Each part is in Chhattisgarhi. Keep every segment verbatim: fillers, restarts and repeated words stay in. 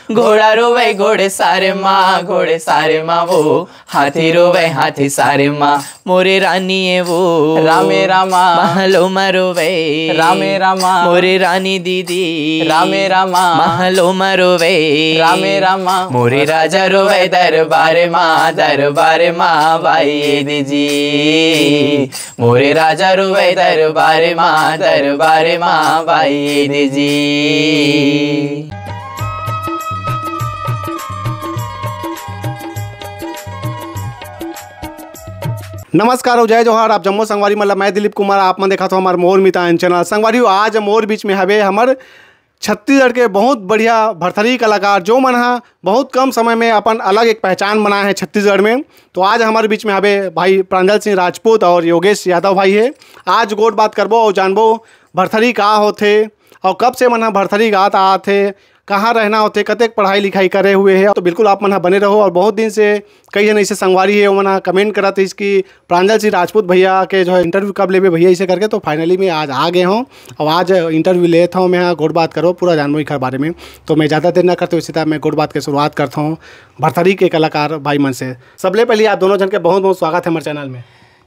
घोड़ा रोवे घोड़े सारे माँ, घोड़े सारे माँ वो, हाथी रोवे हाथी सारे माँ, मोरे रानी ए वो। रामे रामा। महलो मा रोवे। रामे रामा। मोरे रानी दीदी। रामे रामा। महलो मा रोवे। रामे रामा। मोरे राजा रोवे दरबार माँ, दरबार माँ बाई दीदी। मोरे राजा रोवे दरबार माँ, दरबार माँ बाई दीदी। नमस्कार अउ जय जोहार। आप जम्मो संगवारी मन ला मैं दिलीप कुमार, आप मन देखत हो हमार मोर मितान चैनल। संगवारी हो, आज मोर बीच में हवे हमर छत्तीसगढ़ के बहुत बढ़िया भरथरी कलाकार, जो मन ह बहुत कम समय में अपन अलग एक पहचान बनाए हैं छत्तीसगढ़ में। तो आज हमारे बीच में हवे भाई प्रांजल सिंह राजपूत और योगेश यादव भाई है। आज गोठ बात करबो और जानबो भरथरी का होथे और कब से मन ह भरथरी गात आत हे, कहाँ रहना होथे, कतेक पढ़ाई लिखाई करे हुए है। तो बिल्कुल आप मन ह बने रहो। और बहुत दिन से कई झन ऐसे संगवारी है, ओमन ह कमेंट करत रहिस कि प्रांजल सिंह राजपूत भैया के जो है इंटरव्यू कब लेबे भैया, ऐसे करके। तो फाइनली मैं आज आ गए हूँ। अब आज इंटरव्यू लेत हूँ मैं, हाँ, गोठ बात करो, पूरा जानबो एखर बारे में। तो मैं ज़्यादा देर ना करते हुए सीधा मैं गोठ बात के शुरुआत करता हूँ भरथरी के कलाकार भाई मन से। सबले पहले आप दोनों झन के बहुत बहुत स्वागत है हमारे चैनल में।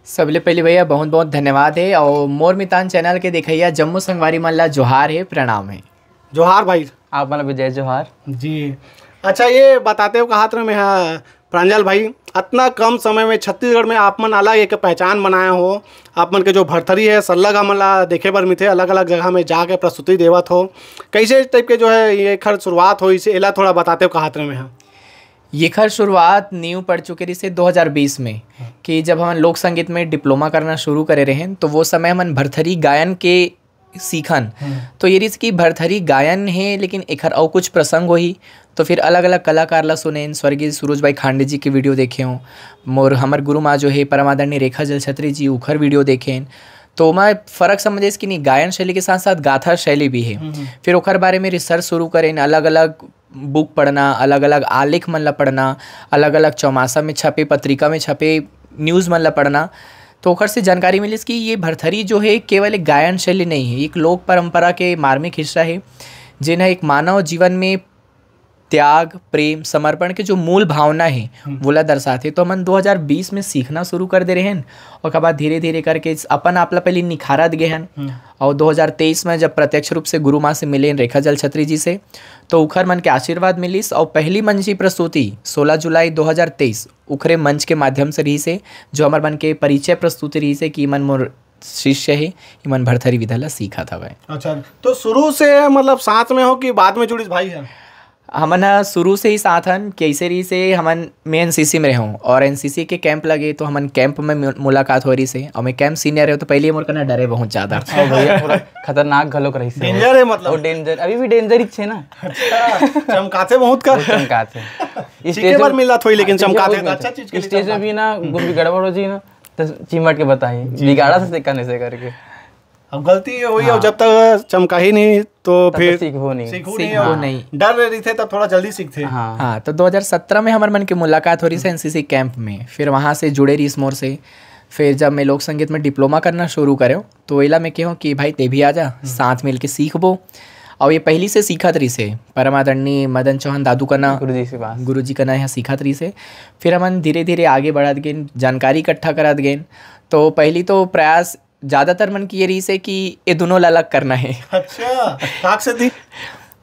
सबले पहले भैया बहुत बहुत धन्यवाद है और मोर मितान चैनल के देखैया जम्मो संगवारी मन ला जोहार है, प्रणाम है। जोहार भाई। आप मन ला भी जय जोहार। जी। अच्छा, ये बताते हो कहा मैं, हाँ, प्रांजल भाई, अतना कम समय में छत्तीसगढ़ में आप मन अलग एक पहचान बनाए हो। आप मन के जो भरथरी है, सरलग हमन ला देखे बर मिलथे, अलग-अलग जगह में जाके प्रस्तुति देवत हो। कैसे टाइप के जो है ये एखर शुरुआत होइस, एला थोड़ा बताते हो कहात रहे मैं, हाँ। येखर शुरुआत नींव पड़ चुके रहिसे दो हज़ार बीस में, हाँ। कि जब हमन लोक संगीत में डिप्लोमा करना शुरू करे रहेन, तो वो समय हमन भरथरी गायन के सीखन। हम्म। तो ये रहिस कि भरथरी गायन हे, लेकिन एखर अउ कुछ प्रसंग होही। तो फिर अलग-अलग कलाकार ला सुनेन, स्वर्गीय सुरुज भाई खांडे जी के वीडियो देखे हों, मोर हमर गुरु माँ जो हे परम आदरणीय रेखा जलछत्री जी, उखर वीडियो देखेन। तो मैं फर्क समझेस कि नहीं, गायन शैली के साथ-साथ गाथा शैली भी हे। हम्म। फिर ओखर बारे में रिसर्च शुरू करेन, अलग-अलग बुक पढ़ना, अलग-अलग आलेख मन ला पढ़ना, अलग-अलग चौमासा में छपे, पत्रिका में छपे न्यूज़ मन ला पढ़ना, तो ओखर से जानकारी मिलिस कि ये भरथरी जो हे, केवल एक गायन शैली नहीं हे, एक लोक परंपरा के मार्मिक हिस्सा हे, जेन ह एक मानव जीवन में त्याग, प्रेम, समर्पण के जो मूल भावना हे, हम्म। वोला दर्शाथे। तो हमन दो हज़ार बीस में सीखना शुरू कर दे रहेन, ओकर बाद धीरे-धीरे करके अपन आप ला पहले निखारत गे हन, हम्म। और दो हज़ार तेईस में जब प्रत्यक्ष रूप से गुरु माँ से मिलेन रेखा जलछत्री जी से, तो उखर मन के आशीर्वाद मिलिस और पहली मंची प्रस्तुति सोलह जुलाई दो हज़ार तेईस उखरे मंच के माध्यम से रहिस हे, जो हमर मन के परिचय प्रस्तुति रहिस हे कि इमन मोर शिष्य हे, इमन भरथरी विधा ला सीखत हवय। अच्छा, तो शुरू से मतलब साथ में हो कि बाद में जुड़िस भाई ह? हमन ह शुरू से ही साथ हन। कैसे रहिस हे, हमन, मैं एनसीसी में रहेंव और एनसीसी के कैंप लगे तो हमन कैंप में मु-, मुलाकात हो रहिस हे और मैं कैंप सीनियर रहेंव तो पहले मोर कना डरे बहुत ज्यादा। अच्छा भैया, पूरा खतरनाक घलोक रहिस हे। डेंजर हे मतलब। वो डेंजर, अभी भी डेंजर ही छे ना। अच्छा, चमकाथे बहुत का। बहुत चमकाथे। चीखे बर मिलत होही, लेकिन हाँ, चीखे चमकाथे बहुत तो मिलत। अच्छा चीज के लिए स्टेज में चमकाथे। भी ना, कुछ भी गड़बड़ हो जाही ना, तो चिमट के बताही, जी। बिगाड़ा से कने से करके। अब गलती ये होही, हाँ। अब जब तक चमकाही नहीं, तो तब तक फिर सीखबो नहीं। सीखबो नहीं, सीखबो हाँ। नहीं। डर रहिथे, तब थोड़ा जल्दी सीखथे। हाँ। हाँ, तो दो हज़ार सत्रह में हमर मन के मुलाकात हो रहिस हे एनसीसी कैंप में, फिर वहाँ से जुड़े रहिस मोर से। फिर जब मैं लोक संगीत में डिप्लोमा करना शुरू करेंव, तो एला मैं कहेंव कि भाई, ते भी आ जा, हम्म। साथ मिलके सीखबो। और ये पहली से सीखत रहिस हे, परम आदरणीय मदन चौहान दादू कना, गुरुजी से बात। गुरुजी कना यहाँ सीखत रहिस हे। फिर हमन धीरे-धीरे आगे बढ़त गेन, जानकारी इकट्ठा करत गेन। तो पहली तो प्रयास ज्यादातर मन के ये रहिस हे कि ये दोनों ला अलग करना हे। अच्छा, काक से थी?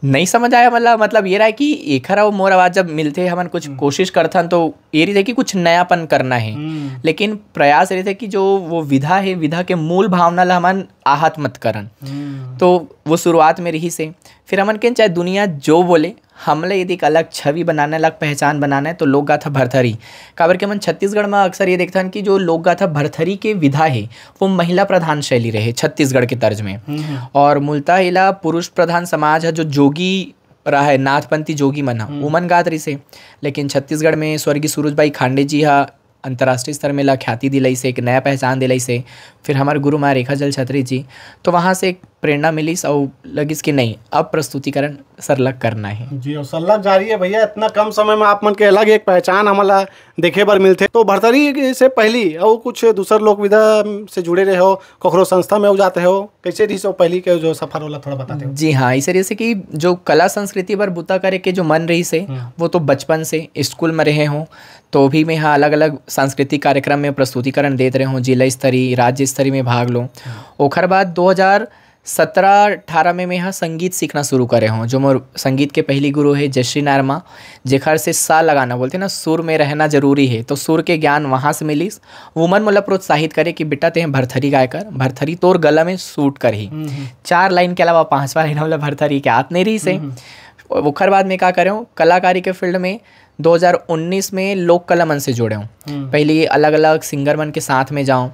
नहीं समझ आया, मतलब, मतलब ये रहा है कि एखर अउ मोर आवाज जब मिलथे, हमन कुछ हम्म। कोशिश करथन, तो ये रहिथे कि कुछ नयापन करना हे। हम्म। लेकिन प्रयास रहिथे कि जो वो विधा हे, विधा के मूल भावना ला हमन आहत मत करन। हम्म। तो वो शुरुआत में रहिस हे। फिर हमन के चाहे दुनिया जो बोले, हमला यदि एक अलग छवि बनाना, अलग पहचान बनाना है, तो लोक गाथा भरथरी। काबर के हमन छत्तीसगढ़ में अक्सर ये देखथन कि जो लोक गाथा भरथरी के विधा हे, वो महिला प्रधान शैली रहे छत्तीसगढ़ के तर्ज में। हम्म। और मूलतः एला पुरुष प्रधान समाज ह, जो जोगी रहा है, नाथपंथी जोगी मन ह, हम्म। उमन गात रहिस हे। लेकिन छत्तीसगढ़ में स्वर्गीय सुरुज बाई खांडे जी ह अंतर्राष्ट्रीय स्तर में ला ख्याति दिलाइस हे, एक नया पहचान दिलाइस हे। फिर हमर गुरु माँ रेखा जलछत्री जी, तो वहाँ से एक प्रेरणा मिलिस अउ लगिस कि नहीं, अब प्रस्तुतिकरण सरलग करना हे। जी, अउ सरलग जारी हे भैया, इतना कम समय में आप मन के अलग एक पहचान हमन ला देखे बर मिलथे। तो भरथरी से पहली अउ कुछ दूसर लोक विधा से जुड़े रहे हो, कखरो संस्था में अउ जाते हो, कैसे रहिस वो पहली के जो सफर, ओला थोड़ा बताते हो? जी हाँ, ऐसे रहिस कि जो कला संस्कृति बर बुता करे के जो मन रहिस हे, हम्म। वो तो बचपन से स्कूल में रहे हों, तो भी मैं हा अलग-अलग सांस्कृतिक कार्यक्रम में प्रस्तुतिकरण देत रहे हों, जिला स्तरीय, राज्य स्तरीय में भाग लों। हम्म। ओखर बाद दो हज़ार सत्रह अठारह में मैं हा संगीत सीखना शुरू करे हों, जो मोर संगीत के पहली गुरु हे जयश्री नारमा, जेखर से सा लगाना बोलथे ना, सुर में रहना जरूरी हे, तो सुर के ज्ञान वहाँ से मिलिस। वो मन मोला प्रोत्साहित करे कि बेटा, तें भरथरी गाय कर, भरथरी तोर गला में सूट करही। हम्म, हम्म। चार लाइन के अलावा पांचवा लाइन हमला भरथरी के आत नहीं रहिस हे। हम्म, हम्म। ओखर बाद में का करे हों, कलाकारी के फील्ड में दो हज़ार उन्नीस में लोक कला मन से जुड़े हों। हम्म। पहले अलग-अलग सिंगर मन के साथ में जाओं,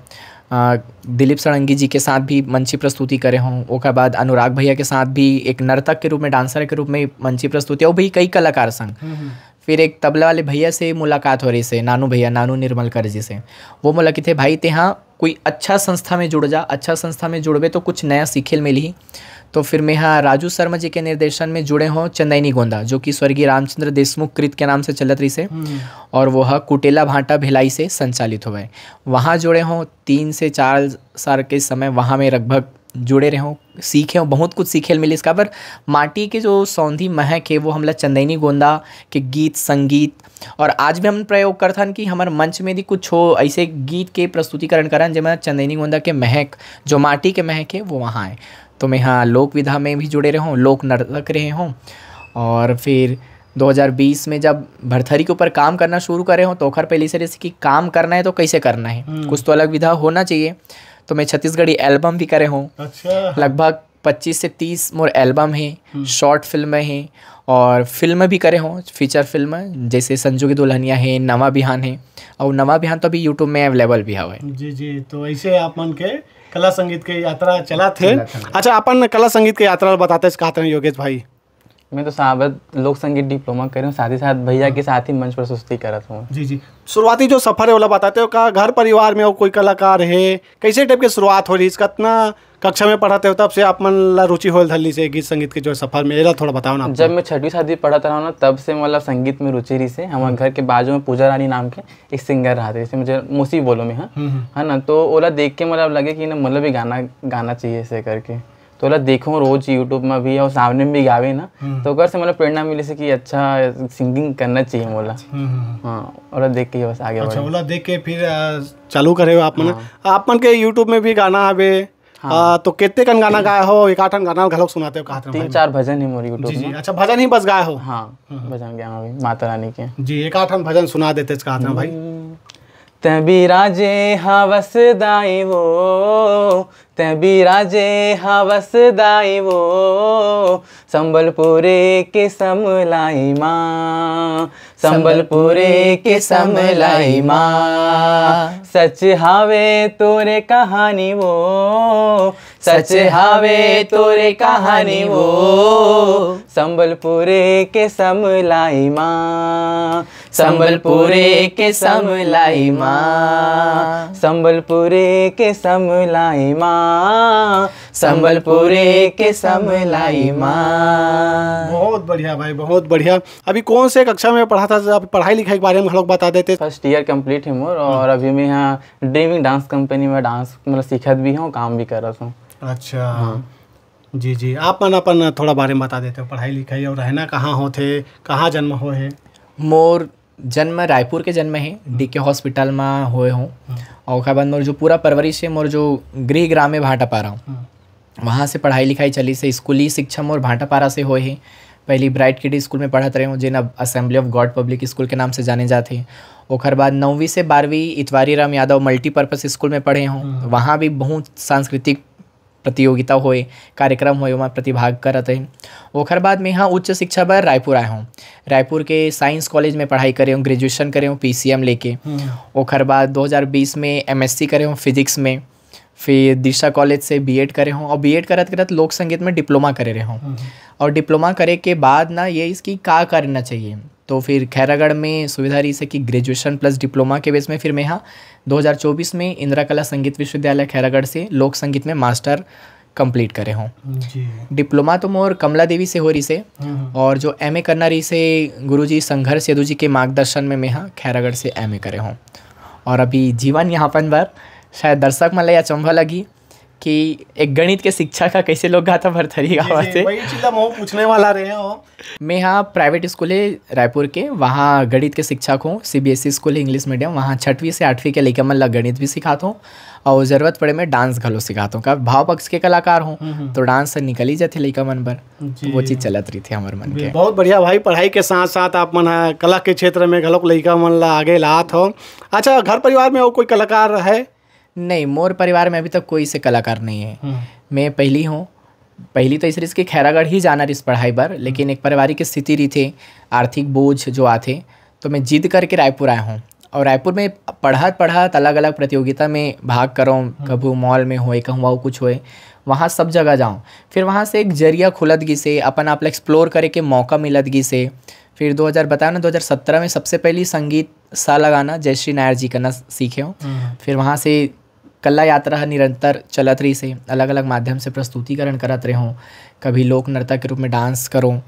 अ, दिलीप षडंगी जी के साथ भी मंची प्रस्तुति करे हों, ओकर बाद अनुराग भैया के साथ भी एक नर्तक के रूप में, डांसर के रूप में मंची प्रस्तुति, अउ भी कई कलाकार संग। हम्म, हम्म। फिर एक तबला वाले भैया से मुलाकात हो रहिस हे, नानू भैया, नानू निर्मलकर जी से। वो मोला कथे, "भाई, तेहा कोई अच्छा संस्था में जुड़ जा, अच्छा संस्था में जुड़बे तो कुछ नया सीखे ल मिलही।" तो फिर मैं हा राजू शर्मा जी के निर्देशन में जुड़े हों चंदैनी गोंदा, जो कि स्वर्गीय रामचंद्र देशमुख कृत के नाम से चलत रहिस हे, हम्म। और वो हा कुटेला भाटा भिलाई से संचालित होवय। वहाँ जुड़े हों, तीन से चार साल के समय वहाँ में लगभग जुड़े रहे हों, सीखे हों, बहुत कुछ सीखे ल मिलिस। काबर माटी के जो सौंधी महक हे, वो हमला चंदैनी गोंदा के गीत संगीत, और आज भी हम प्रयोग करथन कि हमर मंच में यदि कुछ हो, ऐसे गीत के प्रस्तुतिकरण करन, जेमा चंदैनी गोंदा के महक, जो माटी के महक हे, वो वहाँ आए। तो मैं हा लोक विधा में भी जुड़े रहे हों, लोक नर्तक रहे हों, और फिर दो हज़ार बीस में जब भरथरी के ऊपर काम करना शुरू करे हों, तो ओखर पहले से रहिस कि काम करना हे तो कैसे करना हे, हम्म। कुछ तो अलग विधा होना चाहिए। तो मैं छत्तीसगढ़ी एल्बम भी करे हों। अच्छा। लगभग पच्चीस से तीस मोर एल्बम हे, हम्म। शॉर्ट फिल्म हे, और फिल्म भी करे हों, फीचर फिल्म, जैसे संजू की दुल्हनिया हे, नवा बिहान हे, और नवा बिहान तो अभी YouTube में अवेलेबल भी हवे। जी, जी, तो ऐसे आप मन के कला संगीत के यात्रा चलत हे। चलत हे। अच्छा, अपन कला संगीत के यात्रा ल बताते कहत रहे योगेश भाई। मैं तो साहब लोक संगीत डिप्लोमा करे हों, साथ ही साथ भैया के साथ ही मंच प्रस्तुति करत हों। जी, जी। शुरुआती जो सफर हे, ओला बताते हो, का घर परिवार में अउ कोई कलाकार हे? कैसे टाइप के शुरुआत हो रहिस? कतना कक्षा में पढ़त हो, तब से आप मन ला रुचि होए ल धर लिस हे गीत संगीत के जो सफर में? एला थोड़ा बताओ ना आप जब मन। मैं छठवीं सातवीं पढ़त रहा ना, तब से मोला संगीत में रुचि रहिस हे। हमर हम्म। घर के बाजू में पूजा रानी नाम के एक सिंगर रहत रहिस हे, मुझे मौसी बोलो मैं, हाँ, हम्म, हम्म। है ना, तो ओला देख के मोला लगे कि ना, मोला भी गाना गाना चाहिए ऐसे करके। तो ओला देखों रोज YouTube में भी और सामने में भी गावे ना, हम्म। तो ओकर से मोला प्रेरणा मिलिस हे कि अच्छा, सिंगिंग करना चाहिए मोला। हम्म, हम्म, हम्म। हाँ, ओला देख के ही बस आगे अच्छा, बढ़े। ओला देख के फिर, आ, चालू करे हो आप मन। हाँ। आप मन के YouTube में भी गाना हवे। हाँ। आ, तो कितने कन गाना गाए हो? एक आठ ठन गाना घलोक सुनाते हो, कहत रहे तीन भाई। चार भजन हे मोर YouTube जी, जी। में। अच्छा, भजन ही बस गाए हो? हाँ, हम्म। भजन गाए हूँ अभी, माता रानी के। जी, एक आठ ठन भजन सुना देते, कहत रहे भाई। हम्म। तैं बिराजे हवस दाई वो, तैं बिराजे हवस दाई वो, संबलपुर के समलाई माँ, संबलपुर के समलाई माँ। सच हावे तोरे कहानी वो, सच हावे तोरे कहानी वो, संबलपुर के समलाई माँ, संबलपुर के समलाई माँ, संबलपुर के समलाई माँ, संबलपुर के समलाई माँ। बहुत बढ़िया भाई, बहुत बढ़िया। अभी कौन से कक्षा में पढ़ा था? आप पढ़ाई लिखाई के बारे में घलोक बता देते। फर्स्ट ईयर कंप्लीट हे मोर, और हम्म। अभी मैं यहाँ ड्रीमिंग डांस कंपनी में डांस मतलब सीखत भी हूँ, काम भी करत हूँ। अच्छा। हाँ। जी, जी। आप मन अपन थोड़ा बारे में बता देते हो, पढ़ाई लिखाई और रहना कहाँ होथे, कहाँ जन्म होए हे? मोर जन्म रायपुर के जन्म हे, हम्म। डीके हॉस्पिटल में होए हों। हम्म। और ओकर बाद मोर जो पूरा परवरिश हे, मोर जो गृह ग्राम हे भाटापारा, हम्म। वहाँ से पढ़ाई लिखाई चलिस हे। स्कूली शिक्षा मोर भाटापारा से होए हे। पहली ब्राइट किड स्कूल में पढ़त रहे हों, जेन अब Assembly of God Public School के नाम से जाने जाथे। ओकर बाद नौवीं से बारहवीं इतवारी राम यादव मल्टीपर्पस स्कूल में पढ़े हों। हम्म। वहाँ भी बहुत सांस्कृतिक प्रतियोगिता होए, कार्यक्रम होए, ओमा प्रतिभाग करत रहें। ओखर बाद में यहाँ उच्च शिक्षा बर रायपुर आए हों। रायपुर के साइंस कॉलेज में पढ़ाई करे हों, ग्रेजुएशन करे हों पीसीएम लेके। हम्म। ओखर बाद दो हज़ार बीस में एमएससी करे हों फिजिक्स में। फिर दिशा कॉलेज से बीएड करे हों और बीएड करत करत लोक संगीत में डिप्लोमा करे रहे हों। हम्म। और डिप्लोमा करे के बाद ना ये इसकी का करना चाहिए, तो फिर खैरागढ़ में सुविधा रहिस हे कि ग्रेजुएशन प्लस डिप्लोमा के बेस में फिर मैं हा दो हज़ार चौबीस में इंदिरा कला संगीत विश्वविद्यालय खैरागढ़ से लोक संगीत में मास्टर कंप्लीट करे हों। जी। डिप्लोमा तो मोर कमला देवी से हो रहिसे, हम्म। और जो एमए करना रहिसे, गुरुजी संघर्ष यदु जी के मार्गदर्शन में मैं हा खैरागढ़ से एमए करे हों। और अभी जीवन यापन बर शायद दर्शक मन ला अचंभा लगी कि एक गणित के शिक्षक ह कइसे लोग गाथा भरथरी जी, गावत जी, हे। वही चीज ला मैं पूछने वाला रहे हों। मैं हा प्राइवेट स्कूल हे रायपुर के, वहाँ गणित के शिक्षक हों, सीबीएसई स्कूल हे, इंग्लिश मीडियम, वहाँ छठवीं से आठवीं के लइका मन ला गणित भी सिखात हों, और जरूरत पड़े में डांस घलो सिखात हों, का भाव पक्ष के कलाकार हों, हम्म, हम्म। तो डांस से निकल ही जाथे लइका मन बर, तो जी। वो चीज चलत रहिथे हमर मन के। बहुत बढ़िया भाई, पढ़ाई के साथ साथ आप मन ह कला के क्षेत्र में घलोक लइका मन ला आगे लात हो। अच्छा, घर परिवार में और कोई कलाकार है? नहीं, मोर परिवार में अभी तक कोई से कलाकार नहीं है। हम्म। मैं पहली हूँ, पहली तो इस रिस के खैरागढ़ ही जाना रिस पढ़ाई बर, लेकिन हम्म। एक पारिवारिक स्थिति रहिथे, आर्थिक बोझ जो आथे, तो मैं जिद करके रायपुर आया हूँ। और रायपुर में पढ़त पढ़त अलग-अलग प्रतियोगिता में भाग करों, हम्म। कभू मॉल में होए, कहूँ अउ कुछ होए, वहाँ सब जगह जाऊँ। फिर वहाँ से एक जरिया खुलत गिसे, अपन आप ला एक्सप्लोर करे के मौका मिलत गिसे। फिर दो हज़ार बताया ना, दो हज़ार सत्रह में सबसे पहली संगीत सा लगाना जयश्री नायर जी करना सीखे हों। हम्म। फिर वहाँ से कला यात्रा ह निरंतर चलत रहिसे, अलग-अलग माध्यम से प्रस्तुतिकरण करत रहे हों, कभी लोक नृत्य के रूप में डांस करों,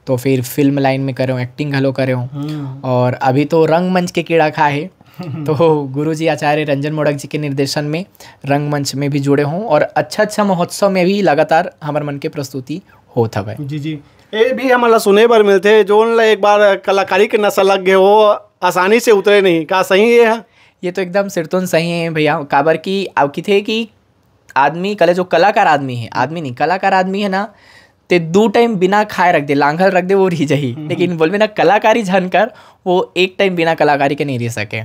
तो फिर फिल्म लाइन में करों, एक्टिंग घलो करों। हम्म। और अभी तो रंगमंच के कीड़ा खा हे, तो गुरुजी आचार्य रंजन मोड़क जी के निर्देशन में रंगमंच में भी जुड़े हों और अच्छा-अच्छा महोत्सव में भी लगातार हमर मन के प्रस्तुति होत हवय। जी, जी। ये भी हमन ला सुने बर मिलथे, जोन ला एक बार कलाकारी के नशा लग गए, वो आसानी से उतरे नहीं। का सही ये है? ये तो एकदम सिरतोन सही है भैया, काबर कि अब किथे कि आदमी कले जो कलाकार आदमी है, आदमी नहीं, कलाकार आदमी है ना, ते दू टाइम बिना खाए रख दे, लांघल रख दे, वो रह जाही। हम्म। लेकिन बोलबे ना कलाकारी झन कर, वो एक टाइम बिना कलाकारी के नहीं रह सके।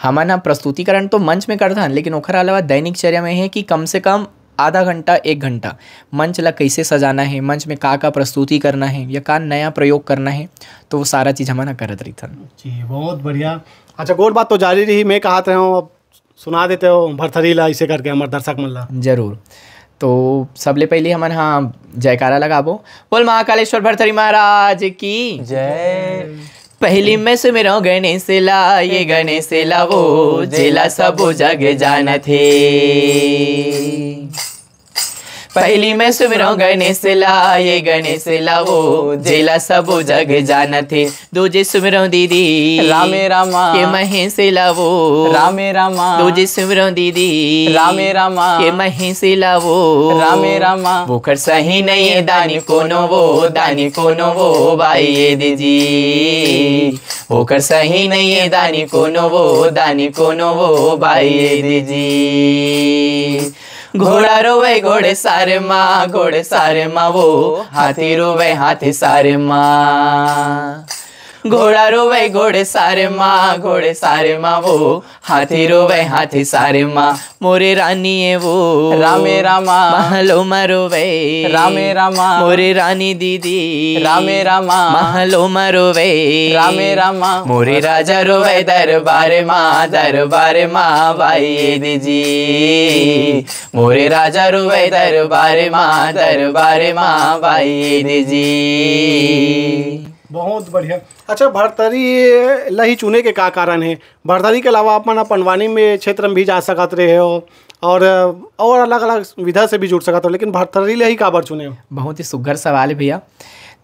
हमन ह प्रस्तुतिकरण तो मंच में करथन, लेकिन ओखर अलावा दैनिक चर्या में है कि कम से कम आधा घंटा, एक घंटा मंच ला कैसे सजाना है, मंच में का-का प्रस्तुति करना है या का नया प्रयोग करना है, तो वो सारा चीज हमन ह करत रहिथन। जी, बहुत बढ़िया। अच्छा, गोठ बात तो जारी रही, मैं कहत रहे हूँ, अब सुना देते हो भरथरी ला, इसे करके हमर दर्शक मन ला। जरूर। तो सबले पहले हमन ह जयकारा लगाबो, बोल महाकालेश्वर भरथरी महाराज की जय। पहली मैं सुमिरंव गणेश ला, ये गणेश ला वो, जेला सबो जग जानत हे। पहली मैं सुमिरंव गणेश ला, ये गणेश ला वो, जेला सबो जग जानत हे। दूजे सुमिरंव दीदी, रामे रामा। ये महेश ला वो, रामे रामा। दूजे सुमिरंव दीदी, रामे रामा। ये महेश ला वो, रामे रामा। ओकर सही नहीं है दानी कोनो वो, दानी कोनो वो, बाई ये दीदी। ओकर सही नहीं है दानी कोनो वो, दानी कोनो वो, बाई ये दीदी। घोड़ा रोवे घोड़सार मा, घोड़सार मा वो, हाथी रोवे हाथीसार मा। घोड़ा रोवे घोड़सार मा, घोड़सार मा वो, हाथी रोवे हाथीसार मा। मोरे रानी ए वो, रामे रामा। महलो मा रोवे, रामे रामा। मोरे रानी दीदी, रामे रामा। महलो मा रोवे, रामे रामा। मोरे राजा रोवे दरबार मा, दरबार मा, बाई ए दीदी। मोरे राजा रोवे दरबार मा, दरबार मा, बाई ए दीदी। बहुत बढ़िया। अच्छा, भरथरी ला ही चुने के का कारण है? भरथरी के अलावा अपन पंडवानी में क्षेत्र में भी जा सकत रहे हो और, और अलग-अलग विधा से भी जुड़ सकत हो, लेकिन भरथरी ला ही काबर चुने हो? बहुत ही सुघर सवाल है भैया।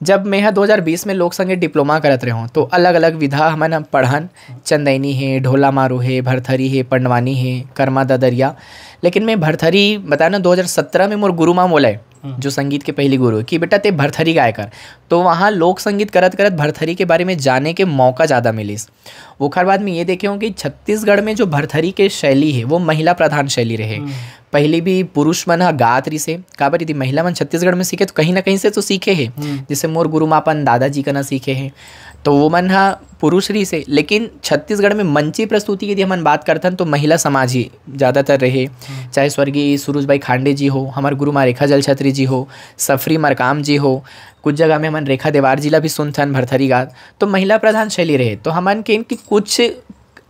जब मैं ह दो हज़ार बीस में लोक संगीत डिप्लोमा करत रहे हों, तो अलग-अलग विधा हमन ह पढ़न, चंदैनी हे, ढोला मारू हे, भरथरी हे, पंडवानी हे, करमा ददरिया। लेकिन मैं भरथरी बताया ना, दो हज़ार सत्रह में मोर गुरु माँ बोले, हम्म। जो संगीत के पहली गुरु, कि बेटा ते भरथरी गाय कर। तो वहाँ लोक संगीत करत-करत भरथरी के बारे में जाने के मौका ज़्यादा मिलिस। ओखर बाद में ये देखे हों कि छत्तीसगढ़ में जो भरथरी के शैली है, वो महिला प्रधान शैली रहे। हम्म। पहली भी पुरुष मन ह गात रिसे, काबर यदि महिला मन छत्तीसगढ़ में सीखे तो कहीं ना कहीं से तो सीखे हे। हम्म। जैसे मोर गुरु माँ अपन दादाजी कना सीखे हे, तो वो मन ह पुरुष रिसे, लेकिन छत्तीसगढ़ में मंची प्रस्तुति के यदि हमन बात करथन तो महिला समाज ही ज़्यादातर रहे। हम्म। चाहे स्वर्गीय सुरुज बाई खांडे जी हो, हमर गुरु माँ रेखा जल छत्री जी हो, सफरी मरकाम जी हो, कुछ जगह में हमन रेखा देवार जी ला भी सुनथन भरथरी गात, तो महिला प्रधान शैली रहे। तो हमन के इनकी कुछ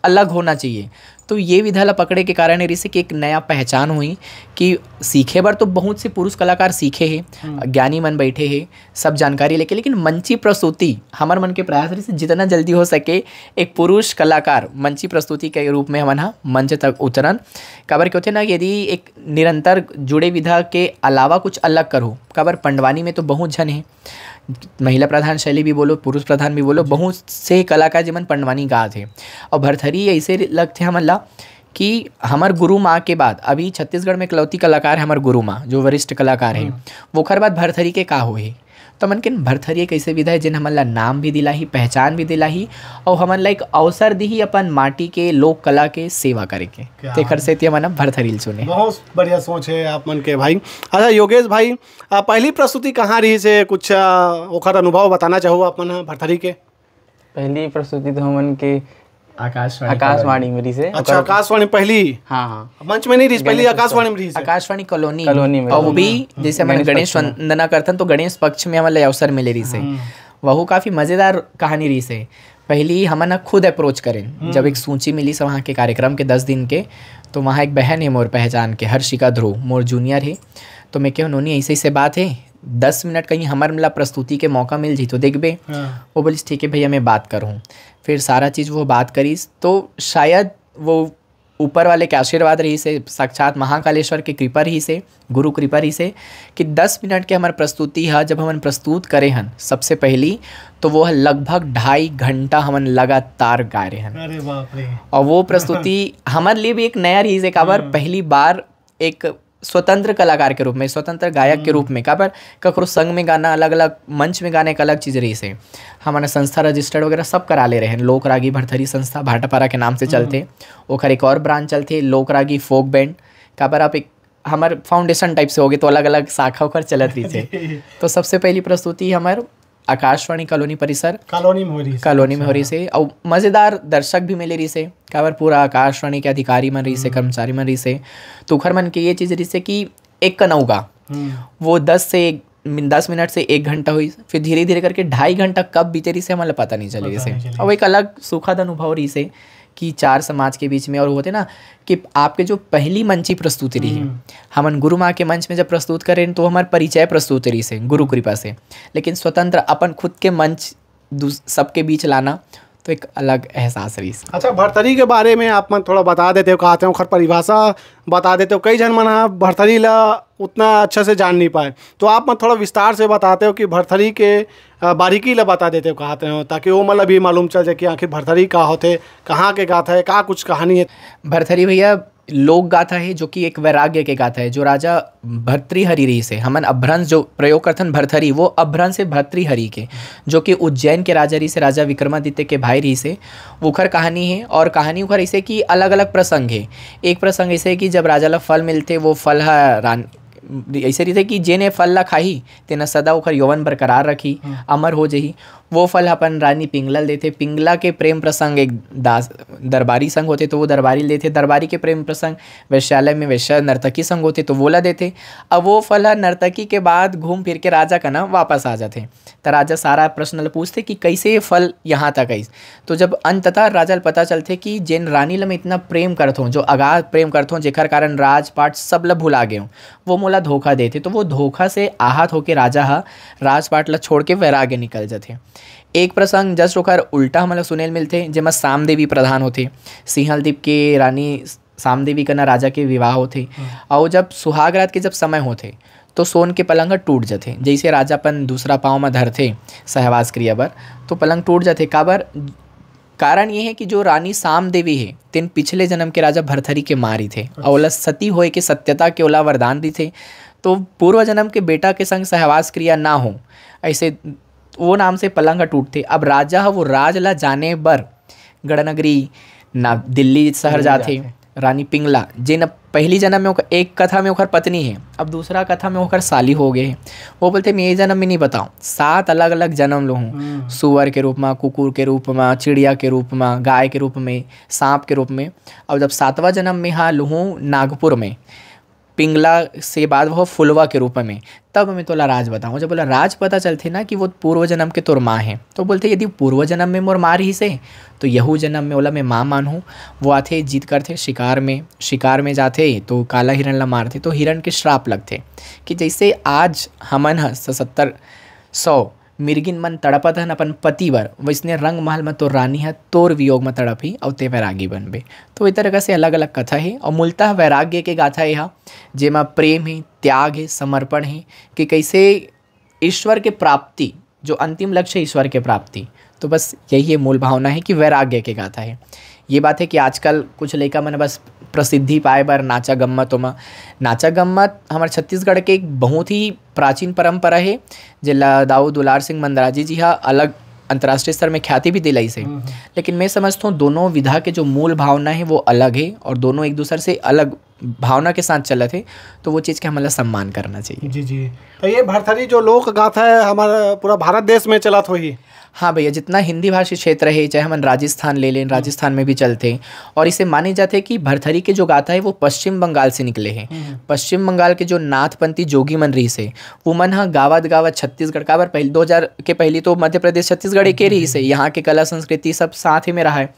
अलग होना चाहिए। तो ये विधा ला पकड़े के कारण ये रहिसे कि एक नया पहचान होही कि सीखे बर तो बहुत से पुरुष कलाकार सीखे हे, हम्म। ज्ञानी मन बैठे हे, सब जानकारी लेके, लेकिन मंची प्रस्तुति हमर मन के प्रयास रहिसे जितना जल्दी हो सके एक पुरुष कलाकार मंची प्रस्तुति के रूप में हमन ह मंच तक उतरन। काबर के होथे ना कि यदि एक निरंतर जुड़े विधा के अलावा कुछ अलग करहू, काबर पंडवानी में तो बहुत झन हे, महिला प्रधान शैली भी बोलो, पुरुष प्रधान भी बोलो, बहुत से कलाकार जेमन पंडवानी गात हे। और भरथरी ऐसे लगथे हमन ला कि हमर गुरु माँ के बाद अभी छत्तीसगढ़ में इकलौती कलाकार है हमर गुरु माँ, जो वरिष्ठ कलाकार है। हम्म। ओखर बाद भरथरी के का होही? तो मन के भरथरी एक ऐसे विधा है जिन हमन ला नाम भी दिलाही, पहचान भी दिलाही, और हमन ला एक अवसर दिही अपन माटी के लोक कला के सेवा करे के। क्या तेखर बात। सेती हमन अब भरथरी ल चुने। बहुत बढ़िया सोच है आप मन के भाई। अच्छा योगेश भाई, आ, पहली प्रस्तुति कहाँ रहिसे, कुछ आ, ओखर अनुभव बताना चाहू आप मन ह भरथरी के? पहली प्रस्तुति तो हमन के आकाशवाणी आकाशवाणी कॉलोनी। में रहिसे। अच्छा, ओकर आकाशवाणी पहली? हाँ, हाँ। मंच में नहीं रहिसे, पहली गणेश उत्सव। आकाशवाणी में रहिसे। आकाशवाणी कॉलोनी। कॉलोनी में। और वो भी हम्म। जैसे हमन गणेश गणेश पक्षी में। वंदना करथन तो गणेश पक्ष में हमन ला अवसर मिले रहिसे। हम्म। वहू काफ़ी मज़ेदार कहानी रहिसे। पहली हमन ह खुद अप्रोच करेन। हम्म। जब एक सूची मिलिस वहाँ के कार्यक्रम के दस दिन के, तो वहाँ एक बहन है मोर पहचान के, हर्षिका ध्रुव, मोर जूनियर है। तो मैं कहूँ, "नोनी, ऐसे, ऐसे बात है, दस मिनट कहीं हमर ला प्रस्तुति के मौका मिल जी तो देखबे।" हाँ। वो बोलिस, "ठीक है भैया, मैं बात करूँ।" फिर सारा चीज़ वो बात करिस, तो शायद वो ऊपर वाले के आशीर्वाद रहिसे, साक्षात महाकालेश्वर के कृपा रहिसे, गुरु कृपा रहिसे कि दस मिनट के हमर प्रस्तुति ह, जब हमन प्रस्तुत करे हन सबसे पहली, तो वो ह लगभग ढाई घंटा हमन लगातार गाए रहे हन। अरे बाप रे। और वो प्रस्तुति हमर लिए भी एक नया रहिसे, काबर हम्म। पहली बार एक स्वतंत्र कलाकार के रूप में, स्वतंत्र गायक के हम्म। रूप में, काबर ककरो संग में गाना, अलग-अलग मंच में गाना एक अलग चीज़ रहिसे। हमन संस्था रजिस्टर्ड वगैरह सब करा ले रहे हैं, लोक रागी भरथरी संस्था भाटापारा के नाम से चलथे। हम्म। ओखर एक और ब्रांच चलथे, लोक रागी फोक बैंड, काबर आप एक हमर फाउंडेशन टाइप से होगे, तो अलग-अलग शाखा ओकर चलत रहिसे। जी। तो सबसे पहली प्रस्तुति हमर आकाशवाणी कॉलोनी परिसर, कॉलोनी में हो रहिसे। कॉलोनी में हो अच्छा। रहिसे, अउ मज़ेदार दर्शक भी मिले रहिसे, काबर पूरा आकाशवाणी के अधिकारी मन रहिसे, हम्म। कर्मचारी मन रहिसे, तो ओखर मन के ये चीज़ रहिसे कि एक कनऊ गा, हम्म। वो दस से एक, दस मिनट से एक घंटा होइस, फिर धीरे-धीरे करके ढाई घंटा कब बीते रहिसे, हमन ला पता नहीं चले पता रहिसे। नहीं चले। अउ एक अलग सुखद अनुभव रहिसे कि चार समाज के बीच में, और होथे ना कि आपके जो पहली मंची प्रस्तुति रही, हम्म। हमन गुरु माँ के मंच में जब प्रस्तुत करेन, तो हमर परिचय प्रस्तुति रहिसे गुरु कृपा से, लेकिन स्वतंत्र अपन खुद के मंच दूस-, सबके बीच लाना, तो एक अलग एहसास रहिस। अच्छा, भरथरी के बारे में आप मन थोड़ा बता देते हो, कहते हो, ओखर परिभाषा बता देते हो। कई झन मन ह भरथरी ला उतना अच्छा से जान नहीं पाए, तो आप मन थोड़ा विस्तार से बताते हो कि भरथरी के, अ, बारीकी ला बता देते हो, कहते हो, ताकि वो मन ला भी मालूम चल जाए कि आखिर भरथरी का होथे, कहाँ के गाथा है, का कुछ कहानी है। भरथरी भैया, लोक गाथा हे, जो कि एक वैराग्य के गाथा हे, जो राजा भर्तृहरि रहिसे। हमन अभ्रंश जो प्रयोग करथन भरथरी, वो अभ्रंश हे भर्तृहरि के, जो कि उज्जैन के राजा रहिसे, राजा विक्रमादित्य के भाई रहिसे। ओखर कहानी हे, और कहानी ओखर अइसे कि अलग-अलग प्रसंग हे। एक प्रसंग अइसे कि जब राजा ला फल मिलथे, वो फल ह रान-, अइसे रहिथे कि जेन ए फल ला खाही, तेन ह सदा ओखर यौवन बरकरार रखही, हम्म। अमर हो जही। वो फल ह अपन रानी पिंगला ल देथे। पिंगला के प्रेम प्रसंग एक दास, दरबारी संग होथे, तो वो दरबारी ल देथे। दरबारी के प्रेम प्रसंग वेश्यालय में वेश्या नर्तकी संग होथे, तो वोला देथे। अब वो फल ह नर्तकी के बाद घूम फिर के राजा कना वापस आ जाथे। त राजा सारा प्रश्न ल पूछथे कि कइसे ये फल यहाँ तक आइस। तो जब अंततः राजा ल पता चलथे कि जेन रानी ल मैं इतना प्रेम करथों, जो अगाध प्रेम करथों, जेकर कारण राजपाट सब ल भुला गेंव, वो मोला धोखा देथे, तो वो धोखा से आहत होके राजा ह राजपाट ल छोड़ के वैराग्य निकल जथे। एक प्रसंग just ओकर उल्टा हमन ल सुने ल मिलथे, जेमा साम देवी प्रधान होथे। सिंहल दीप के रानी साम देवी कना राजा के विवाह होथे। हम्म। अउ जब सुहाग रात के जब समय होथे, तो सोन के पलंग ह टूट जथे। जइसे राजा अपन दूसरा पाँव म धरथे सहवास क्रिया बर, तो पलंग टूट जथे। काबर? कारण ये हे कि जो रानी साम देवी हे, तेन पिछले जन्म के राजा भरथरी के माँ रहिथे, अच्छा। अउ ओला सती होए के सत्यता के ओला वरदान रहिथे। तो पूर्व जन्म के बेटा के संग सहवास क्रिया ना हो, अइसे वो नाम से पलंग ह टूटथे। अब राजा ह वो राज ला जाने बर गढ़नगरी ना दिल्ली शहर दिल्ली जाथे। जाथे। रानी पिंगला, जेन अब पहली जन्म में ओकर, एक कथा में ओकर पत्नी हे, अब दूसरा कथा में ओकर साली हो गए हे। वो बोलथे, "मैं ये जन्म में नहीं बताऊँ, सात अलग-अलग जन्म लूँ हूँ, हम्म। सुअर के रूप में, कुकुर के रूप में, चिड़िया के रूप में, गाय के रूप में, सांप के रूप में। अब जब सातवां जन्म में हा लूँ हूँ नागपुर में, पिंगला से बाद वो फुलवा के रूप में, तब मैं तोला राज बताऊँ। जब बोला राज पता चलथे ना कि वो पूर्व जन्म के तोर माँ हे, तो बोलथे यदि पूर्व जन्म में मोर माँ रहिस हे, तो यहू जन्म में ओला मैं माँ मानहूँ। वो आथे, जिद करथे, शिकार में, शिकार में जाथे तो काला हिरन ला मारथे, तो हिरन के श्राप लगथे कि जैसे आज हमन ह सतहत्तर सौ मिर्गिन मन तड़पत हन अपन पति बर, वैसने रंग महल म तोर रानी ह तोर वियोग म तड़पही अउ ते वैरागी बनबे। तो ए तरह से अलग-अलग कथा हे अउ मूलतः वैराग्य के गाथा ए ह, जेमा प्रेम हे, त्याग हे, समर्पण हे कि कैसे ईश्वर के प्राप्ति, जो अंतिम लक्ष्य हे ईश्वर के प्राप्ति, तो बस यही ये मूल भावना हे कि वैराग्य के गाथा हे। ये बात हे कि आजकल कुछ लइका मन बस प्रसिद्धि पाए बर नाचा गम्मत ओमा, नाचा गम्मत हमर छत्तीसगढ़ के एक बहुत ही प्राचीन परंपरा हे, जेला दाऊ दुलार सिंह मंदराजी जी हा अलग अंतर्राष्ट्रीय स्तर में ख्याति भी दिलाइस हे। हम्म, हम्म। लेकिन मैं समझथों दोनों विधा के जो मूल भावना हे वो अलग हे और दोनों एक दूसर से अलग भावना के साथ चलत हे, तो वो चीज़ के हमन ला सम्मान करना चाहिए। जी, जी। तो ये भरथरी जो लोक गाथा हे, हमर पूरा भारत देश में चलत होही। हाँ भैया, जितना हिंदी भाषी क्षेत्र हे, चाहे हमन राजस्थान ले लेन, हम्म। राजस्थान में भी चलथे। और इसे माने जाथे कि भरथरी के जो गाथा हे, वो पश्चिम बंगाल से निकले हे। हम्म। पश्चिम बंगाल के जो नाथपंथी जोगी मन रहिस हे, वो मन ह गावत गावत छत्तीसगढ़, काबर पहले दो हज़ार के पहली तो मध्य प्रदेश, छत्तीसगढ़ एके रहिस हे, हम्म। यहाँ के कला संस्कृति सब साथ ही में रहा है।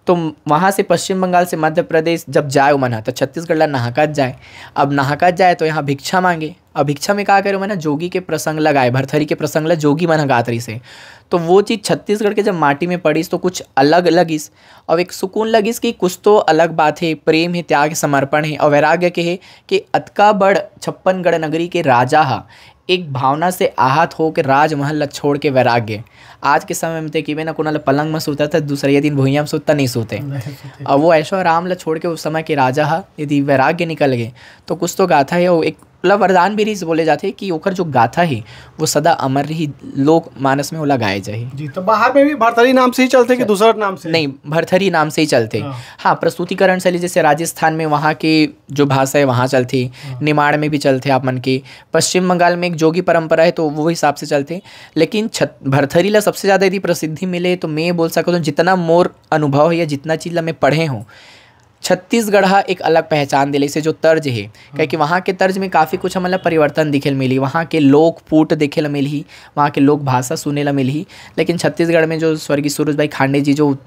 तो वहाँ से पश्चिम बंगाल से मध्य प्रदेश जब जाए उमन ह, त छत्तीसगढ़ ला नहाकत जाए। अब नहाकत जाए तो यहाँ भिक्षा मांगे। अब भिक्षा में का करे उमन ह, जोगी के प्रसंग लगाए, भरथरी के प्रसंग ला जोगी मन ह गात रहिस हे। तो वो चीज़ छत्तीसगढ़ के जब माटी में पड़िस तो कुछ अलग लगिस। अब एक सुकून लगिस कि कुछ तो अलग बात हे, प्रेम हे, त्याग हे, समर्पण हे और वैराग्य के हे कि अतका बड़ छप्पन गढ़ नगरी के राजा ह एक भावना से आहत हो के राजमहल ला छोड़ के वैराग्य। आज के समय में ते किबे ना कोनो ला पलंग में सुतत हे, दूसरे दिन भुइयां में सुतत, नहीं सुते। नहीं सुते। और वो ऐशो आराम ला छोड़ के उस समय के राजा ह यदि वैराग्य निकल गए, तो कुछ तो गाथा हे। वो एक ला वरदान भी रहिस बोले जाथे कि ओकर जो गाथा हे, वो सदा अमर रही, लोक मानस में ओला गाए जाही। जी, तो बाहर में भी भरथरी नाम से ही चलथे कि चल- दूसर नाम से? नहीं, भरथरी नाम से ही चलथे। हाँ। हाँ, प्रस्तुतिकरण शैली जैसे राजस्थान में वहाँ के जो भाषा हे, वहाँ चलथे, हाँ। निमाड़ में भी चलथे आप मन के, पश्चिम बंगाल में एक जोगी परंपरा हे, तो वो हिसाब से चलथे। लेकिन छत-, भरथरी ला सबसे ज़्यादा यदि प्रसिद्धि मिले, तो मैं ये बोल सकत हूँ, जितना मोर अनुभव हे या जितना चीज़ ला मैं पढ़े हूँ, छत्तीसगढ़ हा एक अलग पहचान दिलाइस हे, जो तर्ज हे, काहे कि वहाँ के तर्ज में काफ़ी कुछ हमन ला परिवर्तन दिखे ल मिलही, वहाँ के लोक पूट देखे ल मिलही, वहाँ के लोक भाषा सुने ल मिलही। लेकिन छत्तीसगढ़ में जो स्वर्गीय सूरज भाई खांडे जी जो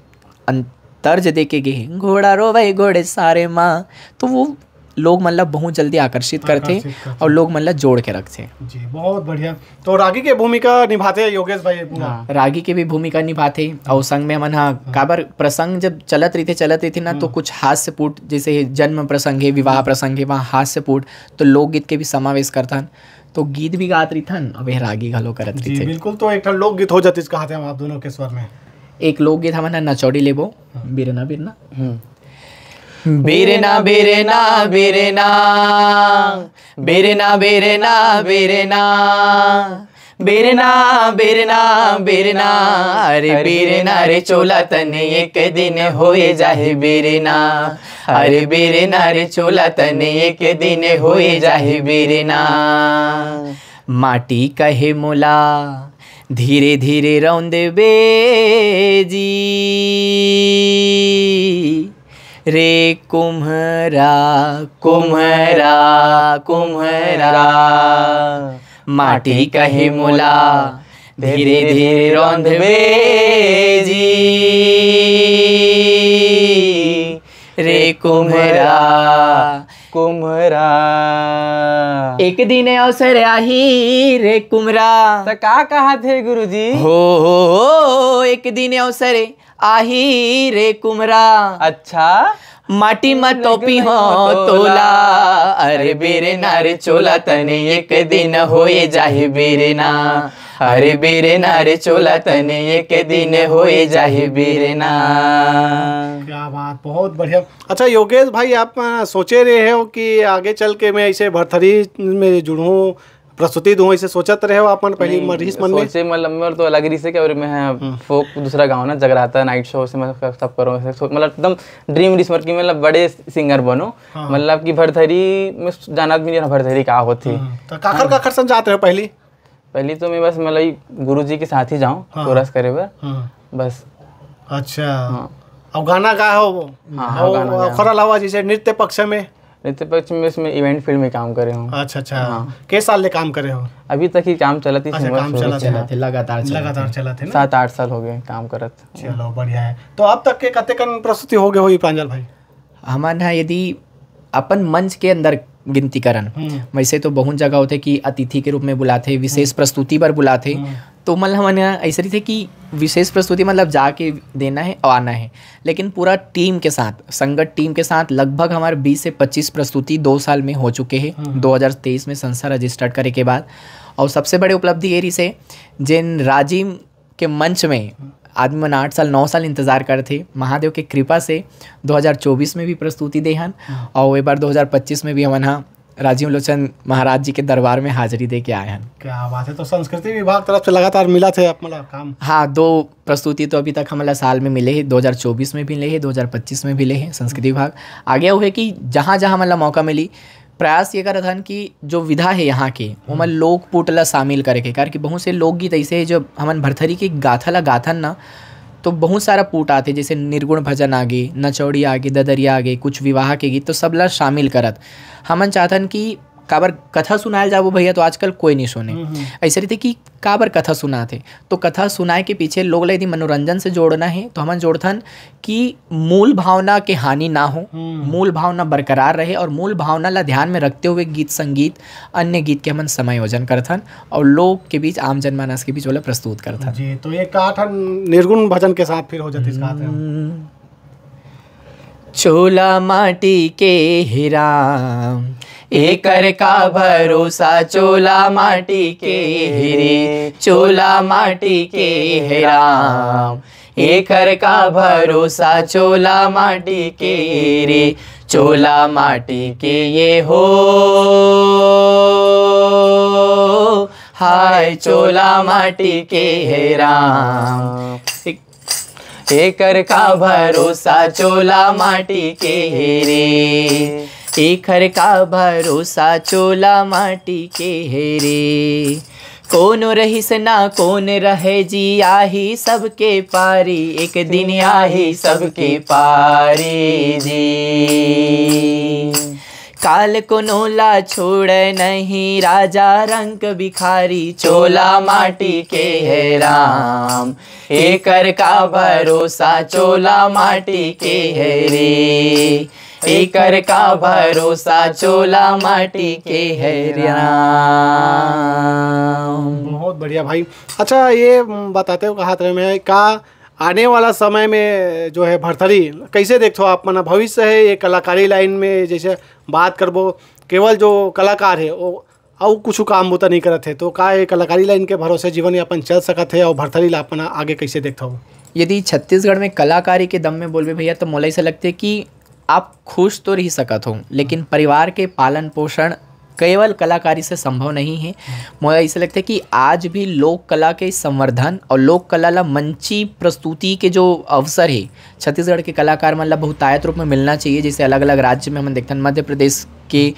अन-, तर्ज दे के गे हे, "घोड़ा रोवे घोड़े सारे माँ", तो वो लोग मन ला बहुत जल्दी आकर्षित करथे आकर्षित करथे। और लोग मन ला जोड़ के रखथे। जी, बहुत बढ़िया। तो रागी के भूमिका निभाथे योगेश भाई पूरा। हाँ, रागी के भी भूमिका निभाथे। और संग में हमन हा, हाँ। काबर प्रसंग जब चलत रहिथे, चलत रहिथे ना, तो हम्म। कुछ हास्य पूट, जैसे जन्म प्रसंग हे, विवाह हम्म। प्रसंग हे, वहाँ हास्य पूट, तो लोकगीत के भी समावेश करथन। तो गीत भी गात रहिथन, अब ये रागी घलो करत जी, रहिथे। बिल्कुल, तो एक ठन लोकगीत हो जातिस, कहाथे हम आप दोनों के स्वर में। एक लोकगीत हमन हा नचौड़ी लेबो, हाँ। बिरना, बिरना। हम्म। बिरना, बिरना, बिरना, बिरना, बिरना, बिरना, बिरना, बिरना, बिरना, बिरना, अरे बिरना रे चोला तने एक दिन होए जाही बिरना, अरे बिरना रे चोला तने एक दिन होए जाही बिरना। माटी कहे मोला धीरे धीरे रौंदबे जी, रे कुम्हरा, कुम्हरा, कुम्हरा। माटी कहे मोला धीरे धीरे रौंदबे जी, रे कुम्हरा, कुम्हरा। एक दिन अवसर आही रे कुम्हरा। त का कहाथे गुरुजी? हो, हो, हो, एक दिन अवसर आही रे कुम्हरा। अच्छा। माटी म तोपी हो तोला, अरे बिरना रे चोला तने एक दिन होए जाही बिरना, अरे बिरना रे चोला तने एक दिन होए जाही बिरना। क्या बात, बहुत बढ़िया। अच्छा योगेश भाई, आप, अ, सोचे रहे हो कि आगे चल के मैं ऐसे भरथरी में जुड़ूं, प्रस्तुति दूं, ऐसे सोचत रहे हो आप मन पहली नहीं, म-, रिहिस मन में? सोचे मतलब मोर तो अलग रिहिस हे कि अउ मैं ह हम्म। फोक दूसरा गाँव ना जगराता नाइट शो से मैं सब करूँ, ऐसे सो-, मतलब एकदम ड्रीम रिहिस मोर कि मतलब बड़े सिंगर बनो। हाँ। मतलब कि भरथरी में जानत भी नहीं रहा भरथरी का होथे। हम्म। तो काखर, हाँ। काखर संग जात रहे हो पहली? पहली तो मैं बस मतलब ये गुरु जी के साथ ही जाऊँ हाँ। कोरस करे बर। हाँ। बस। अच्छा। हाँ। अब गाना गा हो? हाँ, हाँ, अउ गाना गा। ओखर अलावा जैसे नृत्य पक्ष में? नृत्य पक्ष में इसमें इवेंट फील्ड में काम करे हूँ। अच्छा अच्छा। हाँ। के साल ले काम करे हो? अभी तक ही काम चलत ही अच्छा, काम चलत है। चलत है, लगातार चलत है। लगातार चलत है ना? सात आठ साल हो गए काम करत। चलो, बढ़िया है। तो अब तक के कतेकन प्रस्तुति हो गए होही प्रांजल भाई? हमन ह यदि अपन मंच के अंदर गिनती करन, वैसे तो बहुत जगह होथे कि अतिथि के रूप में बुलाथे, विशेष प्रस्तुति बर बुलाथे, तो मतलब हमन ह ऐसे रहिथे कि विशेष प्रस्तुति मतलब जाके देना है और आना है, लेकिन पूरा टीम के साथ, संगत टीम के साथ लगभग हमारे बीस से पच्चीस प्रस्तुति दो साल में हो चुके हैं। दो हज़ार तेईस में संस्था रजिस्टर्ड करे के बाद, और सबसे बड़े उपलब्धि ये रहिसे, जेन राजिम के मंच में आदमी मन आठ साल, नौ साल इंतजार करथे, महादेव के कृपा से दो हज़ार चौबीस में भी प्रस्तुति दे हन, और ए बार दो हज़ार पच्चीस में भी हमन ह राजीव लोचन महाराज जी के दरबार में हाजिरी दे के आए हन। क्या बात है। तो संस्कृति विभाग तरफ से लगातार मिलत हे आप, मतलब, काम? हाँ, दो प्रस्तुति तो अभी तक हमला साल में मिले हे, दो हज़ार चौबीस में भी मिले हे, दो हज़ार पच्चीस में भी मिले हे संस्कृति विभाग। आगे वो है कि जहाँ जहाँ हमला मौका मिली, प्रयास ये करत हन कि जो विधा है यहाँ के, ओमा लोक पुट ला शामिल करे के, कारण कि बहुत से लोकगीत ऐसे है जो हमन भरथरी के गाथा ला गाथन ना, तो बहुत सारा पुट आथे, जैसे निर्गुण भजन आगे, नचौड़ी आगे, ददरिया आगे, कुछ विवाह के गीत, तो सब ला शामिल करत हमन चाहथन कि काबर कथा सुनायल जाबो भैया, तो आजकल कोई नहीं सुने। ऐसे रहिथे कि काबर कथा सुनाथे, तो कथा सुनाए के पीछे लोग ला यदि मनोरंजन से जोड़ना है, तो हमन जोड़थन कि मूल भावना के हानि ना हो, मूल भावना बरकरार रहे और मूल भावना ला ध्यान में रखते हुए गीत संगीत, अन्य गीत के हमन समायोजन करथन और लोग के बीच, आम जनमानस के बीच ओला प्रस्तुत करथन। जी, तो ये का ठन निर्गुण भजन के साथ फिर हो जाती इस गाते हैं। चोला माटी के हे राम, एकर का भरोसा, चोला माटी के हे रे, चोला माटी के हे राम, एकर का भरोसा, चोला माटी के रे, चोला माटी के ये हो, हाय चोला माटी के हे राम। एकर का भरोसा, चोला माटी के हे रे, एकर का भरोसा, चोला माटी के हे रे। कोनो रहिस ना कोन रहे जी, आही सबके पारी, एक दिन आही सबके पारी जी। काल कोनो ला छोड़ नहीं, राजा रंक भिखारी, चोला माटी के हे राम, एकर का भरोसा, चोला माटी के हे रे, एकर का भरोसा, चोला माटी के हे राम। बहुत बढ़िया भाई। अच्छा, ये बताते हो, कहा था मैं, का आने वाला समय में जो है भरथरी कैसे देखते हो आप? मना भविष्य है ये कलाकारी लाइन में, जैसे बात करबो, केवल जो कलाकार है वो अउ कुछ काम बुता नहीं करत है, तो का ये कलाकारी लाइन के भरोसे जीवन यापन चल सकत है और भरथरी ला अपना आगे कैसे देखते हो? यदि छत्तीसगढ़ में कलाकारी के दम में बोलबे भैया, तो मोला ऐसा लगते कि आप खुश तो रह सकत हो, लेकिन परिवार के पालन पोषण केवल कलाकारी से संभव नहीं है। मोला ऐसे लगता है कि आज भी लोक कला के संवर्धन और लोक कला ला मंची प्रस्तुति के जो अवसर है, छत्तीसगढ़ के कलाकार मन ला बहुतायत रूप में मिलना चाहिए। जैसे अलग-अलग राज्य में हमन देखथन, मध्य प्रदेश के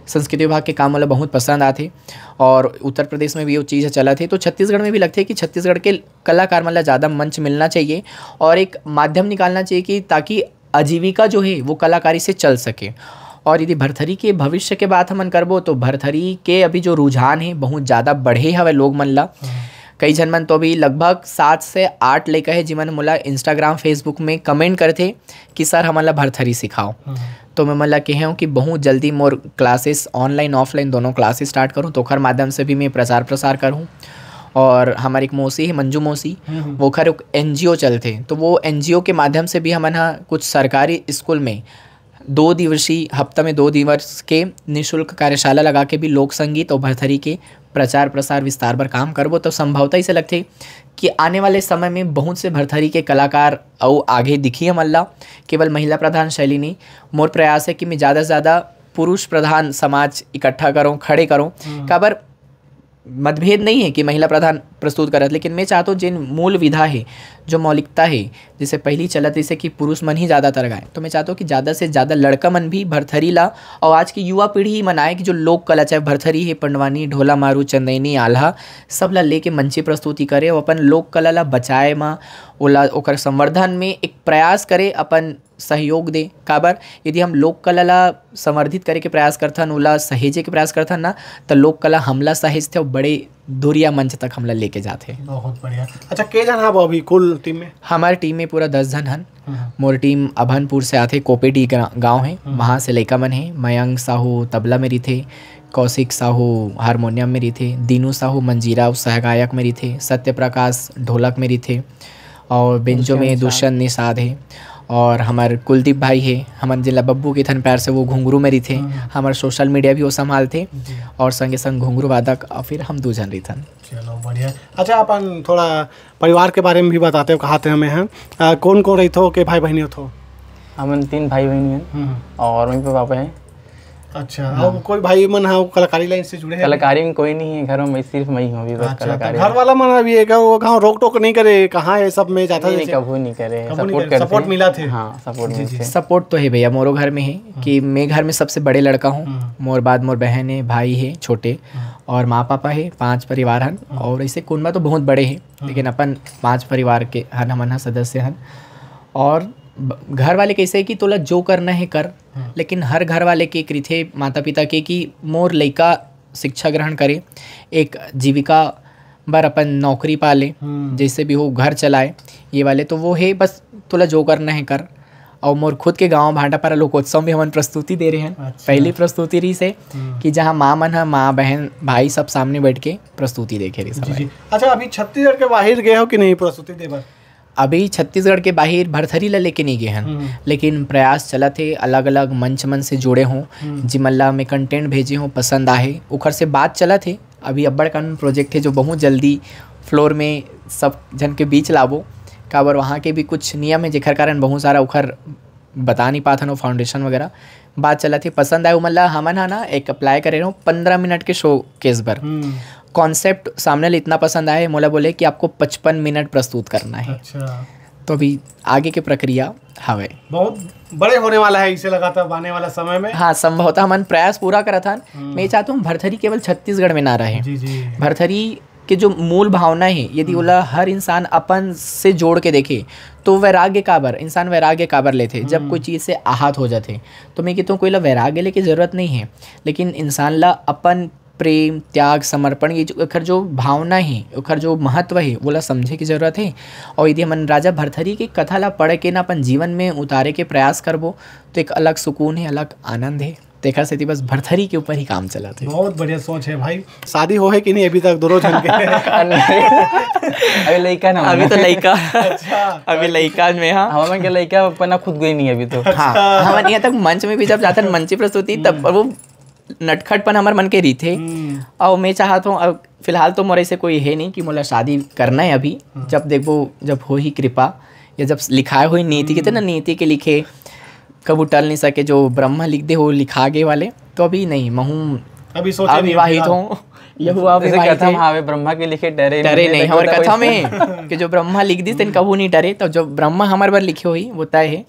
संस्कृति विभाग के काम वाला बहुत पसंद आथे और उत्तर प्रदेश में भी वो चीज़ चलत है। तो छत्तीसगढ़ में भी लगते है कि छत्तीसगढ़ के कलाकार मन ला ज़्यादा मंच मिलना चाहिए और एक माध्यम निकालना चाहिए कि ताकि आजीविका जो है वो कलाकारी से चल सके। और यदि भरथरी के भविष्य के बात हमन करबो, तो भरथरी के अभी जो रुझान है बहुत ज़्यादा बढ़े हवे लोग मन ला। कई झन मन तो अभी लगभग सात से आठ लइका है, जिमन मोला Instagram, Facebook में कमेंट करथे कि सर, हमन ला भरथरी सिखाओ। तो मैं मन ला कहे हूँ कि बहुत जल्दी मोर क्लासेस, ऑनलाइन ऑफलाइन दोनों क्लासेस स्टार्ट करूँ, तो ओखर माध्यम से भी मैं प्रचार प्रसार करूँ। और हमारे एक मौसी है, मंजू मौसी, ओखर एक एनजीओ चलथे, तो वो एनजीओ के माध्यम से भी हमन ह कुछ सरकारी स्कूल में दो दिवसीय, हफ्ता में दो दिवस के निशुल्क कार्यशाला लगा के भी लोक संगीत और भरथरी के प्रचार प्रसार विस्तार बर काम करबो। तो संभवतः इसे लगथे कि आने वाले समय में बहुत से भरथरी के कलाकार अउ आगे दिखी हमन ला। केवल महिला प्रधान शैली नहीं, मोर प्रयास है कि मैं ज़्यादा से ज़्यादा पुरुष प्रधान समाज इकट्ठा करूँ, खड़े करूँ। काबर मतभेद नहीं है कि महिला प्रधान प्रस्तुत करत, लेकिन मैं चाहता हूँ जिन मूल विधा है, जो मौलिकता हे, जैसे पहिली चलत रहिसे कि पुरुष मन ही ज़्यादातर गाएँ, तो मैं चाहता हूँ कि ज़्यादा से ज़्यादा लड़का मन भी भरथरी ला, और आज की युवा पीढ़ी मन आए कि जो लोक कला, चाहे भरथरी हे, पंडवानी, ढोला मारू, चंदैनी, आल्हा, सब ला लेके मंची प्रस्तुति करे और अपन लोक कला ला बचाए मा, ओला, ओकर संवर्धन में एक प्रयास करे, अपन सहयोग दे। काबर, यदि हम लोक कला ला संवर्धित करे के प्रयास करथन, ओला सहेजे के प्रयास करथन ना, त लोक कला हमला सहेजथे और बड़े दुरिया मंच तक हमला लेके जाथे। बहुत बढ़िया। अच्छा, के झन हव अभी कुल टीम में? हमर टीम में पूरा दस झन हन। हम्म। मोर टीम अभनपुर से आथे, कोपेडी गा-, गाँव हे, हम्म। वहाँ से लइका मन हे। मयंक साहू तबला में रहिथे, कौशिक साहू हारमोनियम में रहिथे, दीनू साहू मंजीरा अउ सहगायक में रहिथे, सत्य प्रकाश ढोलक में रहिथे, और बेंजो दुष्यंत में निषाद। दुष्यंत निषाद हे, और हमर कुलदीप भाई हे, हमन जेला बब्बू कहिथन प्यार से, वो घुंघरू में रहिथे, हम्म। हमर social media भी वो संभालथे, जी। और संगे संग घुंघरू वादक, और फिर हम दू झन रहिथन। चलो, बढ़िया। अच्छा, अपन थोड़ा परिवार के बारे में भी बताते हो, कहा थे हमें हैं। आ, कौन कौन रहिथो, के भाई बहिनी होथो? हमन तीन भाई बहिनी हन हम्म। और मम्मी पापा हैं। अच्छा, हाँ। और कोई भाई मन हा कलाकारी लाइन से जुड़े हैं? कलाकारी में कोई नहीं है घर में, मैं, सिर्फ मैं ही हूँ अभी बस अच्छा, तो कलाकारी घर में। वाला मन अभी एक वो कहाँ रोक टोक नहीं करे, कहाँ ये सब में जाता नहीं, नहीं, जैसे? कभू नहीं करे, कभू नहीं support करे, करते support हैं। मिला थे? हाँ, support जी, मिलते जी। हैं। Support तो हे भैया, मोरो घर में हे हाँ। कि मैं घर में सबसे बड़े लड़का हूँ। हाँ। मोर बाद मोर बहन हे, भाई हे छोटे हाँ। और माँ पापा हे, पांच परिवार हन हाँ। और ऐसे कुनबा तो बहुत बड़े हे, हाँ। लेकिन अपन पांच परिवार के हन, हमन ह सदस्य हन। और ब-, घर वाले कैसे हे कि तोला जो करना हे कर, हाँ। लेकिन हर घर वाले के एक रहिथे माता पिता के कि मोर लइका शिक्षा ग्रहण करे, एक जीविका बर अपन नौकरी पा ले, हम्म। जैसे भी हो घर चलाए, ये वाले तो वो हे, बस तोला जो करना हे कर। और मोर खुद के गांव भाटापारा लोकोत्सव में हमन प्रस्तुति दे रहे हैं। अच्छा। पहली प्रस्तुति रहिसे हम्म। कि जहाँ माँ मन ह, माँ बहन भाई सब सामने बैठ के प्रस्तुति देखे रहिस जी, हवय। जी। अच्छा, अभी छत्तीसगढ़ के बाहर गए हो कि नहीं प्रस्तुति दे बर? अभी छत्तीसगढ़ के बाहिर भरथरी ला लेके नहीं गे हन, हम्म। लेकिन प्रयास चलत हे, अलग-अलग मंच मन से जुड़े हों, हम्म। जिमन ला मैं content भेजे हों, पसंद आहे, ओखर से बात चलत हे। अभी अब्बड़ कन project हे, जो बहुत जल्दी floor में सब झन के बीच लाबो, काबर वहाँ के भी कुछ नियम हे, जेखर कारण बहुत सारा ओखर बता नहीं पात हन, वो foundation वगैरह। बात चलत हे, पसंद आए उमन ला। हमन हा ना एक apply करे रहूँ पंद्रह मिनट के showcase बर। हम्म। Concept सामने ले इतना पसंद आए, मोला बोले कि आपको पचपन मिनट प्रस्तुत करना है। अच्छा। तो अभी आगे के प्रक्रिया हवे। बहुत बड़े होने वाला है इसे लगातार आने वाला समय में। हाँ, संभवतः हमन प्रयास पूरा करत हन। हम्म। मैं चाहता हूँ भरथरी केवल छत्तीसगढ़ में ना रहे। जी, जी। भरथरी के जो मूल भावना हे, यदि हम्म। ओला हर इंसान अपन से जोड़ के देखे, तो वैराग्य काबर, इंसान वैराग्य काबर लेथे? जब हम्म। कोई चीज़ से आहत हो जाथे, तो मैं कहता हूँ, कोई ला वैराग्य लेके जरूरत नहीं है, लेकिन इंसान ला अपन प्रेम, त्याग, समर्पण, ये जो, एकर जो भावना हे, ओकर जो महत्व हे, ओला समझे के जरूरत हे। और यदि हमन राजा भरथरी के कथा ला पढ़ के ना अपन जीवन में उतारे के प्रयास करबो, तो एक अलग सुकून हे, अलग आनंद हे। तेखर सेती बस भरथरी के ऊपर ही काम चलत हे। बहुत बढ़िया सोच है भाई। शादी हो है कि नहीं अभी तक दोनों झन के? अभी लइका ना अभी होना। तो लइका। अच्छा। अभी लइका में, हाँ। हमन के लइका पना खुद गई नहीं अभी तो। हाँ, अच्छा। हमन यहाँ तक मंच में भी जब जाथन, मंची प्रस्तुति, तब हम्म। वो नटखटपन हमर मन के रहिथे। हम्म। अउ मैं चाहत हूँ, अब फिलहाल तो मोर ऐसे कोई है नहीं कि मोला शादी करना है अभी। हम्म। जब देखबो, जब होही कृपा, या जब लिखाए होही नीति, हम्म। कहते ना, नीति के लिखे कभू टल नहीं सके, जो ब्रह्मा लिख दे, वो लिखा गे वाले। तो अभी नहीं, महूँ अभी सोचे नहीं, अविवाहित फिलहाल। हूँ। यहू जैसे अविवाहित कथा है। में आवे, ब्रह्मा के लिखे टरे टरे नहीं, नहीं, तो हमर कोई कथा में कि जो ब्रह्मा लिख दिस, तेन कभू नहीं टरे, तो जो ब्रह्मा हमर बर लिखे होही, वो तय है।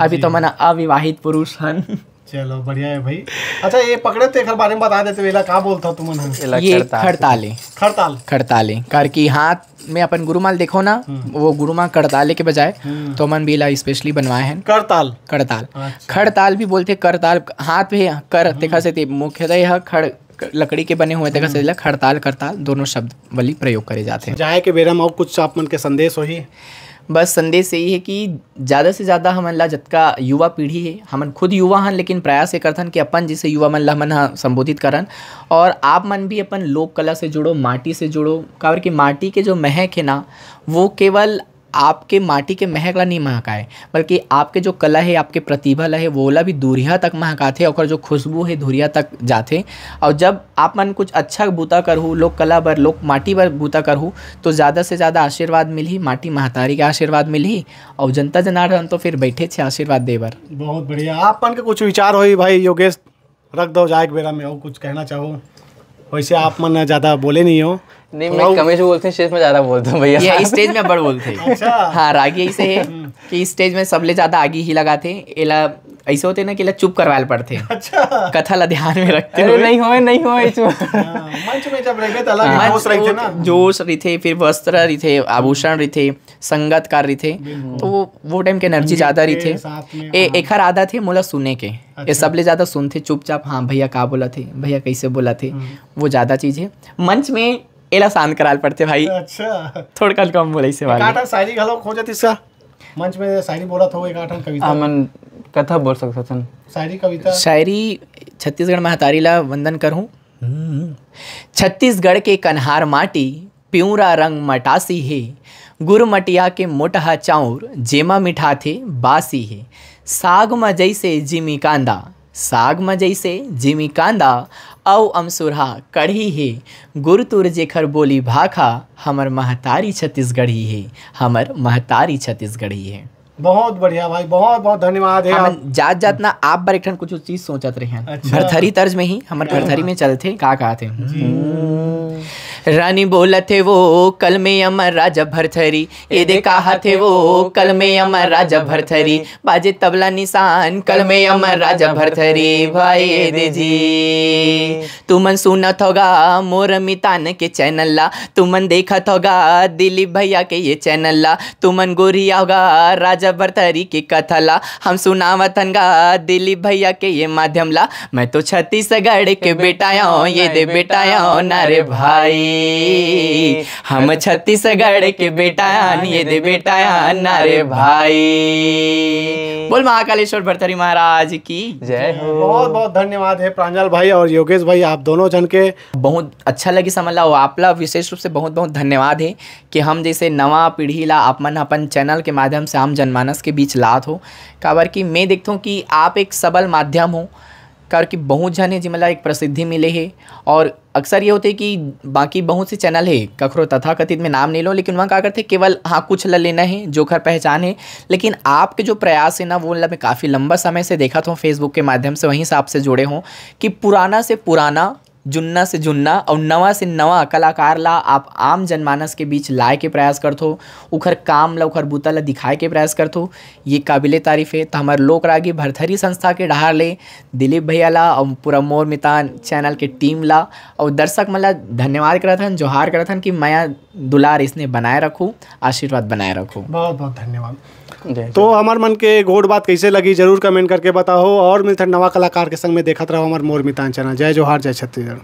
अभी जी। तो मन अविवाहित पुरुष हन। चलो, बढ़िया है भाई। अच्छा, ये पकड़े तो एकर बारे में बता देते, एला का बोलता तुमन ह? एला ये खड़ताल। खड़ताल है। खड़ताल। खड़ताल है, कार की हाथ में अपन गुरुमाल देखो ना, हम्म। वो गुरुमाल कड़ताले के बजाय हम्म। तो मन भी ला specially बनवाए हैं। करताल। कड़ताल। अच्छा। खड़ताल भी बोलते, करताल, हाथ में कर, हम्म। तेखर से ते मुख्यतः यह खड़, लकड़ी के बने हुए, तेखर हम्म। से ला खड़ताल, करताल दोनों शब्द वाली प्रयोग करे जाते हैं। जाए के बेरा में और कुछ आप मन के संदेश होही? बस संदेश यही है कि ज़्यादा से ज़्यादा हमन ला, जतका युवा पीढ़ी है, हमन खुद युवा हन, लेकिन प्रयास ये करथन कि अपन जैसे युवा मन ला हमन ह संबोधित करन। और आप मन भी अपन लोक कला से जुड़ो, माटी से जुड़ो, काबर कि माटी के जो महक है ना, वो केवल आपके माटी के महक ला नहीं महकाए, बल्कि आपके जो कला है, आपके प्रतिभा ला है, वो ला भी दूरिहा तक महकाथे, ओकर जो खुशबू है, दूरिहा तक जाथे। और जब आप मन कुछ अच्छा बूता करहू, लोक कला बर, लोक माटी बर बूता करहू, तो ज़्यादा से ज़्यादा आशीर्वाद मिलही, माटी महतारी के आशीर्वाद मिलही, और जनता जनार्दन तो फिर बैठे छे आशीर्वाद दे बर। बहुत बढ़िया। आप मन के कुछ विचार होही भाई योगेश, रख दो जाए के बेरा में, और कुछ कहना चाहो? वैसे आप मन ज़्यादा बोले नहीं हो, नहीं, मैं कमेश बोलते हैं, स्टेज में ज्यादा बोलता हूँ भैया। ये स्टेज में बड़ बोलते हैं। अच्छा। हाँ, रागी ऐसे है कि स्टेज में सबले ज्यादा आगी ही लगाते। एला ऐसे होते ना कि एला चुप करवाल पड़ते। अच्छा। कथा ला ध्यान में रखते अरे हुए। नहीं होए, नहीं होए, चुप। हाँ, मंच में जब रहबे त अलग ही मंच जोश रहिथे वो ना। जोश रहिथे, फिर वस्त्र रहिथे, आभूषण रहिथे, संगतकार रहिथे, तो वो वो टाइम के एनर्जी ज्यादा के रहिथे। साथ में, ए, हाँ। एखर आदत है मोला सुने के। ये अच्छा। सबले ज्यादा सुनथे चुपचाप, हाँ भैया का बोलत हे, भैया कैसे बोलत हे, वो ज्यादा चीज है। मंच में एला शांत कराल पड़थे भाई, अच्छा। थोड़ा कन कम बोले इसे वाले। एकाठन शायरी घलो हो जातिस का? मंच में शायरी बोलत हो, एकाठन कविता। हमन कथा बोल सकथन। शायरी, कविता। शायरी। छत्तीसगढ़ महतारी ला वंदन करहूँ। हम्म। छत्तीसगढ़ के कन्हार माटी पिंवरा रंग मटासी हे, गुरमटिया के मोटहा चाउर जेमा मिठाथे बासी हे। साग म जइसे जिमी कांदा, साग म जइसे जिमी कांदा, अउ अमसुरहा कढ़ी हे। गुरतुर जेखर बोली भाखा, हमर महतारी छत्तीसगढ़ी हे, हमर महतारी छत्तीसगढ़ी हे। बहुत बढ़िया भाई, बहुत बहुत धन्यवाद है आप। हम जात जात ना आप बर एक ठन कुछ चीज सोचत रहे हन। अच्छा। भरथरी तर्ज में ही, हमर भरथरी में चलथे, का कहत हे? रानी बोलत हे वो कल में अमर राजा भरथरी, ये दे कहत हे वो कल में अमर राजा भरथरी, बाजे तबला निशान कल में अमर राजा भरथरी, भाई ये दे जी। तुमन सुनत होगा मोर मितान के चैनल ला, तुमन देखत होगा दिलीप भैया के ये चैनल ला, तुमन गोरिया होगा राजा भरथरी के कथा ला, हम सुनावत हन गा दिलीप भैया के ये माध्यम ला। मैं तो छत्तीसगढ़ के बेटा आऊं, ये दे बेटा आऊं ना रे भाई, हम छत्तीसगढ़ के बेटा आन, ये दे बेटा आन ना रे भाई। बोल महाकालेश्वर भरथरी महाराज की। जय हो। बहुत बहुत धन्यवाद है प्रांजल भाई और योगेश भाई, आप दोनों जन के। बहुत अच्छा लगी समझ ला, और आपला विशेष रूप से बहुत बहुत धन्यवाद है कि हम जैसे नवा पीढ़ी ला आप मन अपन चैनल के माध्यम से आम जनमानस के बीच लात हो, काबर कि मैं देखता हूँ कि आप एक सबल माध्यम हो, काबर कि बहुत झन है जिमला एक प्रसिद्धि मिले है। और अक्सर ये होते कि बाकी बहुत से चैनल है, कखरो तथाकथित में नाम नहीं लो, लेकिन वहाँ का करते केवल हाँ कुछ ला लेना है, जोखर पहचान है, लेकिन आपके जो प्रयास है ना, वो ला मैं काफ़ी लंबा समय से देखत हूँ, फेसबुक के माध्यम से वहीं से आपसे जुड़े हूँ कि पुराना से पुराना, जुन्ना से जुन्ना और नवा से नवा कलाकार ला आप आम जनमानस के बीच लाए के प्रयास करथो, उखर काम ला, उखर बूता ला दिखाए के प्रयास करथो, ये काबिले तारीफ है। तो हमारे लोक रागी भरथरी संस्था के डहार ले दिलीप भैया ला और पूरा मोर मितान चैनल के टीम ला और दर्शक मन ला धन्यवाद करत हन, जोहार करत हन कि मया दुलार इसने बनाए रखू, आशीर्वाद बनाए रखू। बहुत बहुत धन्यवाद। जय तो हमार मन के गोठ बात कैसे लगी, जरूर कमेंट करके बताओ और मिलथन नवा कलाकार के संग में। देखत रहो हमार मोर मितान चैनल। जय जोहार, जय छत्तीसगढ़।